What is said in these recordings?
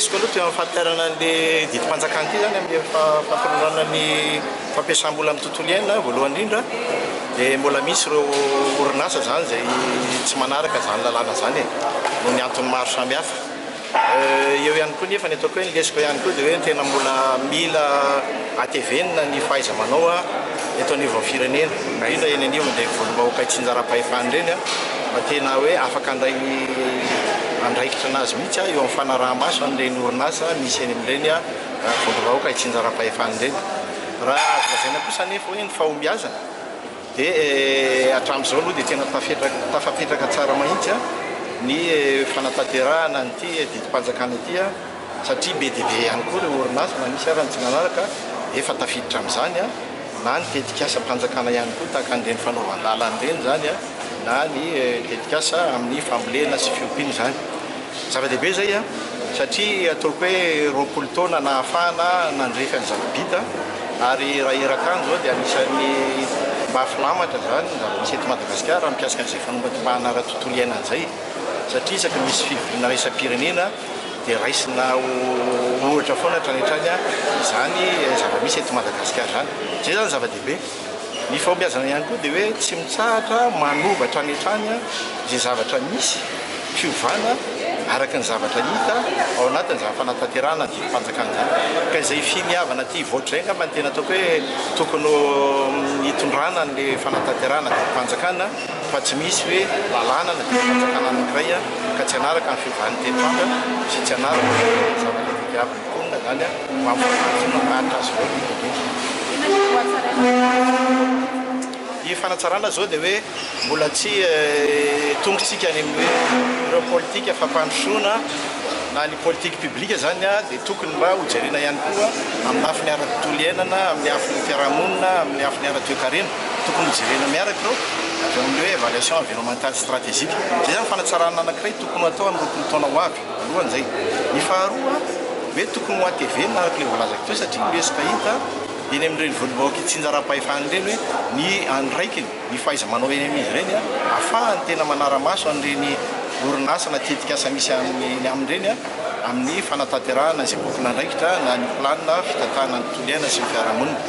Lesoka aloha teo amin'ny fampiharana an'ilay didim-panjakana ity izany amin'ny fampirindràna ny fampiasam-bola amin'ny tontolo iainana voalohany indrindra dia mbola misy ireo orinasa izany izay tsy manaraka izany lalàna izany e, noho ny antony maro samihafa. Eo ihany koa nefa ny ataoko hoe ny lesoka ihany koa dia hoe tena mbola mila hatevenina ny fahaiza-manao eto anivon'ny firenena, indrindra eny anivon'ireny vondrom-bahoaka itsinjaram-pahefana ireny mba tena hoe afaka handray andraikitra anazy mihitsy eo amin'ny fanaraha-maso an'ireny orinasa misy eny amin'ireny vondrom-bahoaka itsinjaram-pahefana ireny. Raha azo lazaina kosa anefa hoe ny fahombiazana dia hatramin'izao aloha dia tena tafapetraka tsara mahitsy ny fanatanterahana an'ity didim-panjakana ity satria be dia be ihany koa ireo orinasa na misy ara ny tsy nanaraka efa tafiditra amin'izany na ny tetikasam-panjakana ihany koa tahaka an'ireny fanaovan-dalana ireny izany na ny tetikasa amin'ny fambolena sy fiompiana izany. Zava-dehibe izay satria ataoko hoe 20 taona nahafahana nandrefy ny zava-bita ary raha eran-tany izao dia anisan'ny mba filamatra izany ny zava-misy eto Madagasikara mikasika an'izay fanombantombahana ara-tontolo iainana izay satria isaky ny misy fivoriana iraisam-pirenena dia raisina ho ohatra foana hatrany hatrany izany zava-misy eto Madagasikara izany. Izay izany zava-dehibe. Ny fahombiazana ihany koa dia hoe tsy mitsahatra manova hatrany hatrany izay zavatra misy, fiovana araka ny zavatra hita ao anatin'izany fanatanterahana ny didim-panjakana izany. Ka izay finiavana tia hivoatra izay angamba no tena ataoko hoe tokony hitondrana an'ilay fanatanterahana didim-panjakana fa tsy misy hoe lalàna na didim-panjakana anankiray ka tsy hanaraka ny fiovan'ny toetr'andro sy tsy hanaraka ny zavatra tadiavin'ny mponina izany ho amin'ny fampandrosoana maharitra azy ireo indrindra indrindra. Ny fanatsarana izao dia hoe mbola tsy tongotsika any amin'ny hoe ireo politika fampandrosoana na ny politique publique izany dia tokony mba hojerena ihany koa amin'ny lafiny ara-tontolo iainana, amin'ny lafiny fiarahamonina, amin'ny lafiny ara-toekarena. Tokony hojerena miaraka ireo avy ao amin'ny hoe évaluation environnementale stratégique. Izay izany fanatsarana anankiray tokony ho atao amin'ny 20 taona ho avy. Voalohany izay. Ny faharoa hoe tokony ho hatevenina araka ilay voalazako teo satria ny resaka hita eny amin'ireny vondrom-bahoaka itsinjaram-pahefana ireny hoe ny andraikiny, ny fahaiza-manao eny amin'izy ireny ahafahany tena manara-maso an'ireny orinasa na tetikasa misy eny aminy ireny amin'ny fanatanterahana izay bokin'andraikitra na ny planina fitantanana ny tontolo iainana sy ny fiarahamonina.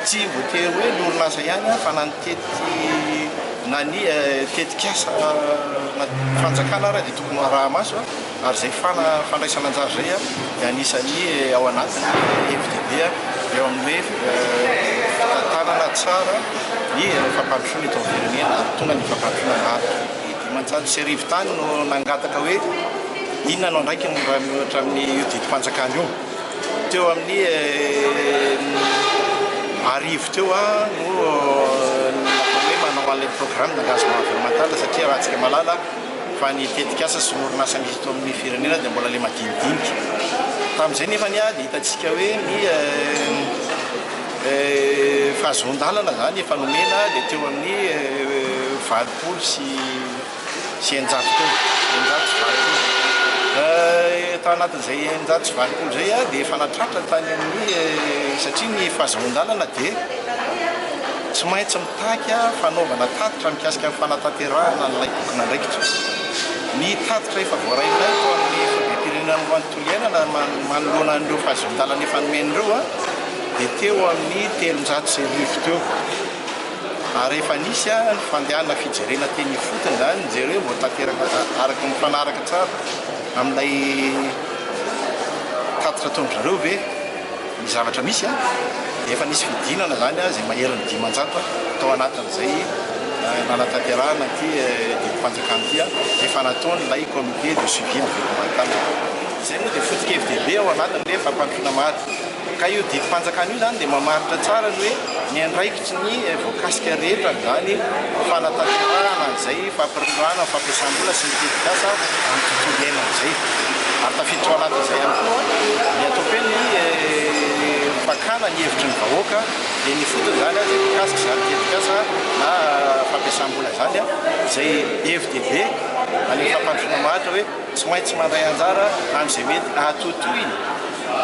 Tsy voatery hoe ny orinasa ihany fa na ny tety na ny tetikasa na fanjakana ara dia tokony ho araha-maso ary izay fandraisana anjara izay dia anisan'ny ao anatin'ny hevi-dehibe eo amin'ny hoe fitantanana tsara ny fampandrosoana eto amin'ny firenena ary tonga ny fampandrosoana maharitra. 1500 tany no nangataka hoe inona no andraikiny raha miohatra amin'io didim-panjakana io. Teo amin'ny 1000 teo no natao hoe manao an'ilay programme d'engagement environnemental satria raha antsika mahalala fa ny tetikasa sy ny orinasa misy eto amin'ny firenena dia mbola ilay madinidinika. Tamin'izay nefa dia hitantsika hoe ny fahazoan-dalana izany efa nomena dia teo amin'ny 680 teo, 680. Tao anatin'izay 680 izay dia efa nahatratra tany amin'ny, satria ny fahazoan-dalana dia tsy maintsy mitaky fanaovana tatitra mikasika ny fanatanterahana an'ilay bokin'andraikitra. Ny tatitra efa voarainay tao amin'ny foibem-pirenena momba ny tontolo iainana manoloana an'ireo fahazoan-dalana efa nomena ireo dia teo amin'ny 1300 teo. Ary efa nisy ny fandehana fijerena teny ifotony izany nijery hoe voatanteraka araka mifanaraka tsara amin'ilay tatitra ataon-dry zareo ve ny zavatra misy dia efa nisy fidinana izany izay maherin'ny 500 tao anatin'izay nanatanterahana ity didim-panjakana ity efa nataon'ilay comité de suivi environnemental. Izay moa dia foto-kevi-dehibe ao anatin'ilay fampandrosoana maharitra. Ka io didim-panjakana io izany dia mamaritra tsara ny hoe ny andraikitry ny voakasika rehetra amin'izany fanatanterahana an'izay fampirindrana ny fampiasam-bola sy ny tetikasa amin'ny tontolo iainana izay. Ary tafiditra ao anatin'izay ihany koa ny ataoko hoe ny fakana ny hevitry ny vahoaka eny ifotony izany izay voakasika izany tetikasa na fampiasam-bola izany, izay hevi-dehibe any amin'ny fampandrosoana maharitra hoe tsy maintsy mandray anjara amin'izay mety hahatohitohina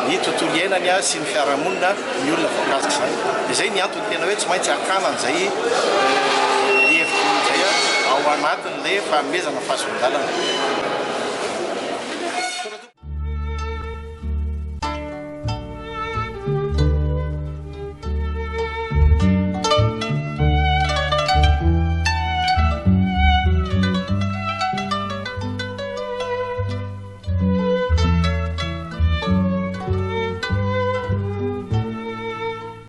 ny tontolo iainany sy ny fiarahamonina ny olona voakasika izany. Dia izay ny antony tena hoe tsy maintsy hakana an'izay hevitr'olona izay ao anatin'ilay fanomezana fahazoan-dalana.